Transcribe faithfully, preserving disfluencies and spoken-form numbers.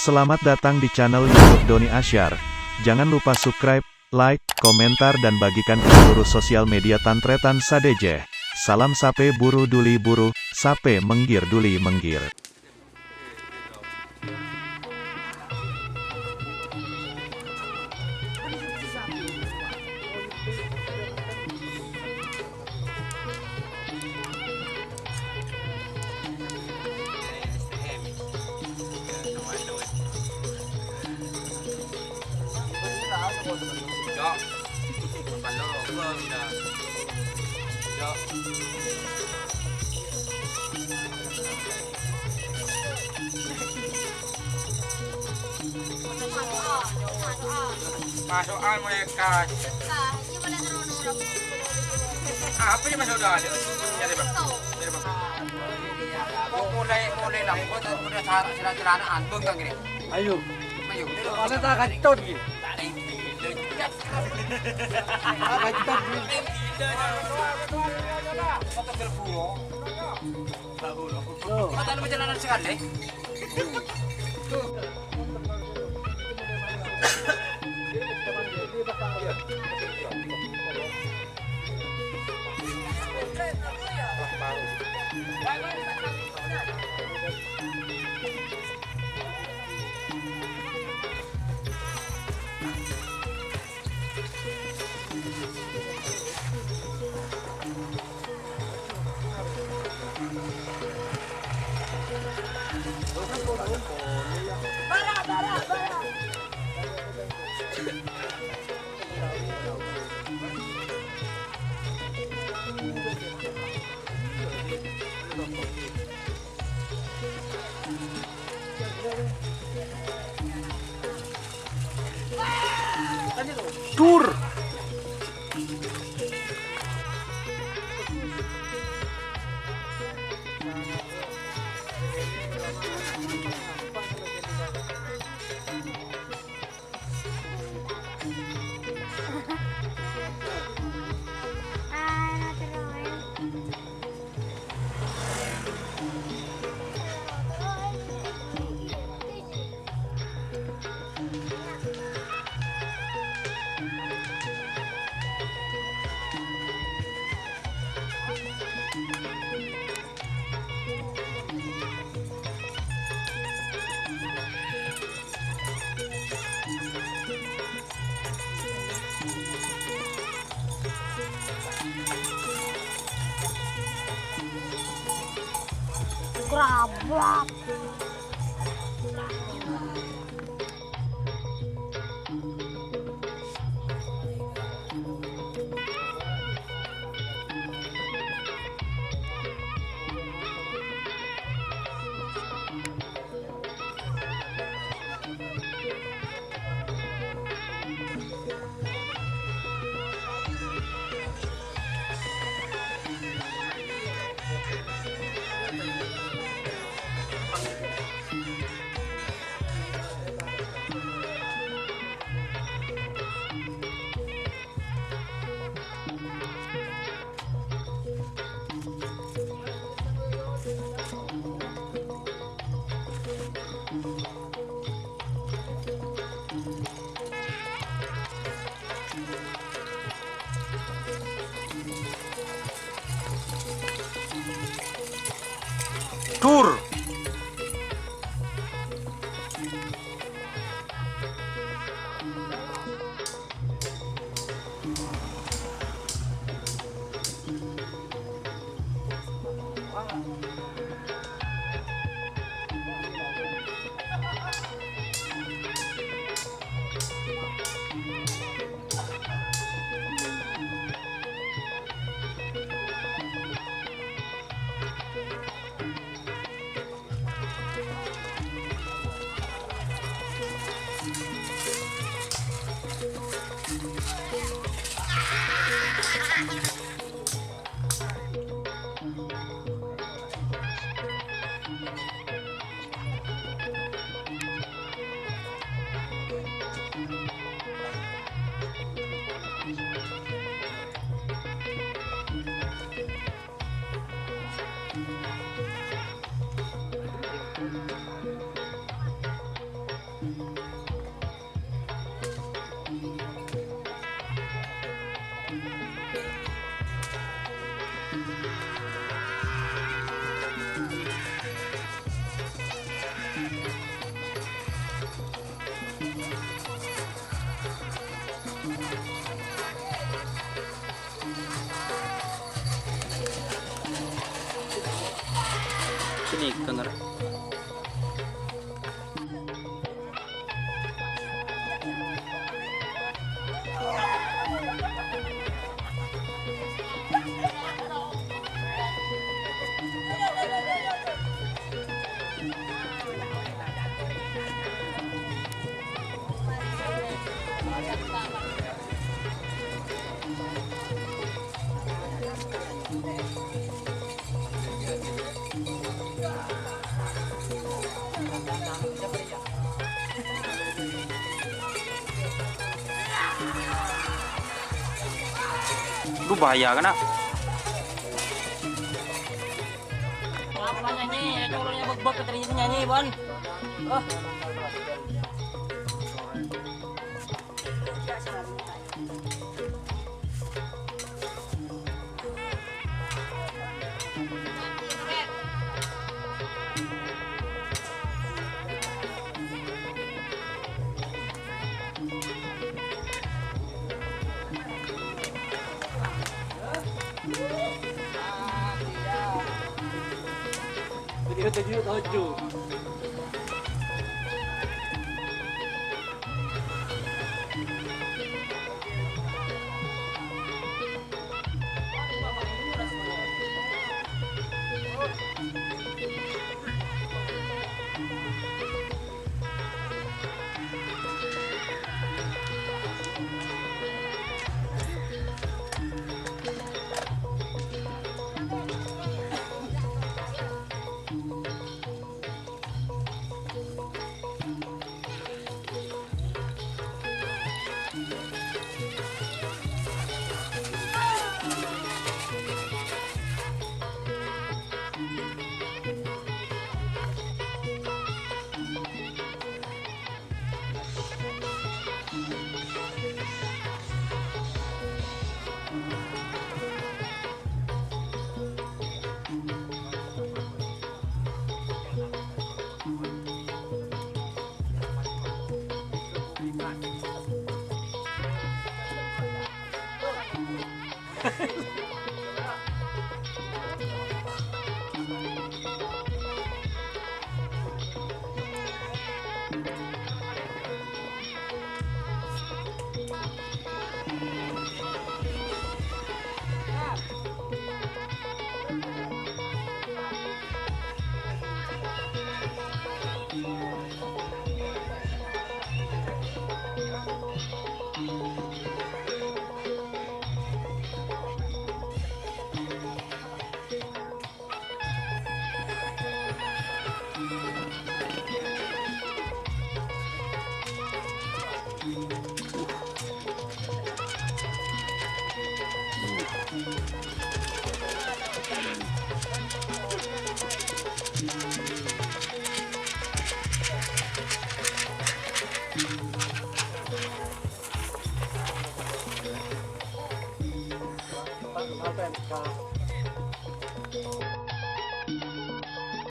Selamat datang di channel YouTube Doni Asyar. Jangan lupa subscribe, like, komentar, dan bagikan ke seluruh sosial media tan-tarètan sadhâjâ. Salam sapè buru dhuli buru, sapè mèngghir dhuli mèngghir. Maso'an mereka. Apa ini, Mas, udah ada? Nyari, Bang. Nyari, Bang. Oh, mulai, mulai lah. Gua tak udah sarak sila-silaan, antum kan gini. Ayo. Ayo, ini loh. Mana tak kacau gini? Tak ada yang gila. Tak kacau gini. Kata gerburu. Mata lu perjalanan sekali. Dur. Gerabak. Dur. Nèka, ngarè. Aduh, bahaya kèna. Apa nyanyi? Itu orangnya bek-bek, ternyata nyanyi, Bon. Oh. Sampai ka